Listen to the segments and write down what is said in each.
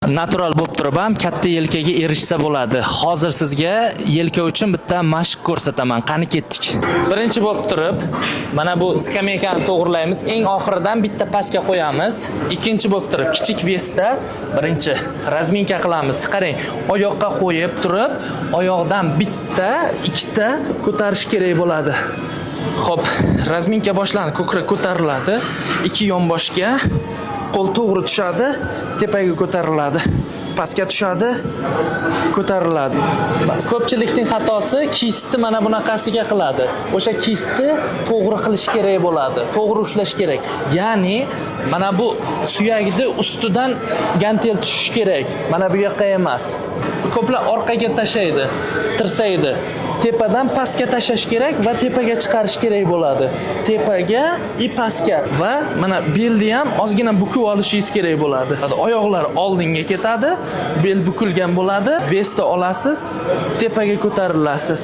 Natural bo'lib turib ham katta yelkaga erishsa bo'ladi. Hozir sizga yelka uchun bitta mashq ko'rsataman. Qani, ketdik. Birinchi bo'lib turib, mana bu skameykani to'g'rilaymiz. Eng oxiridan bitta pastga qo'yamiz. Ikkinchi bo'lib turib, kichik вес da birinchi разминка qilamiz. Qarang, oyoqqa qo'yib turib, oyoqdan bitta, ikkita ko'tarish kerak bo'ladi. Xo'p, разминка boshlandi. Ko'krak ko'tariladi. Ikki yonboshga qo'l to'g'ri tushadi, tepaga ko'tariladi. Pastga tushadi, ko'tariladi. Ko'pchilikning xatosi кисть ni mana bunaqasiga qiladi. O'sha кисть ni to'g'ri qilish kerak bo'ladi. To'g'ri ushlash kerak. Ya'ni mana bu suyakni ustidan gantel tushishi kerak. Mana bu yoqqa emas. Ko'plar orqaga tashlaydi, tirsaydi. Tepadan pastga tashlash kerak va tepaga chiqarish kerak bo'ladi. Tepaga и pastga va mana belni ham ozgina bukib olishingiz kerak bo'ladi. Oyoqlar oldinga ketadi, bel bukilgan bo'ladi. Вес ni olasiz, tepaga ko'tarilasiz.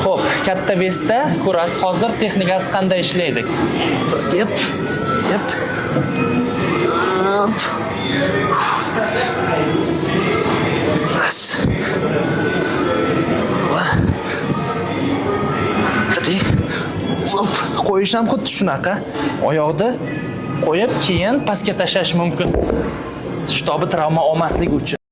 Xo'p, katta вес da ko'rasiz hozir texnikasi qanday ishlaydi. Yep. Yep. Hop. Раз. Два. Три. Hop. Qo'yish ham xuddi shunaqa. Oyoqni qo'yib, keyin pastga tashlash mumkin. Чтобы travma olmaslik uchun.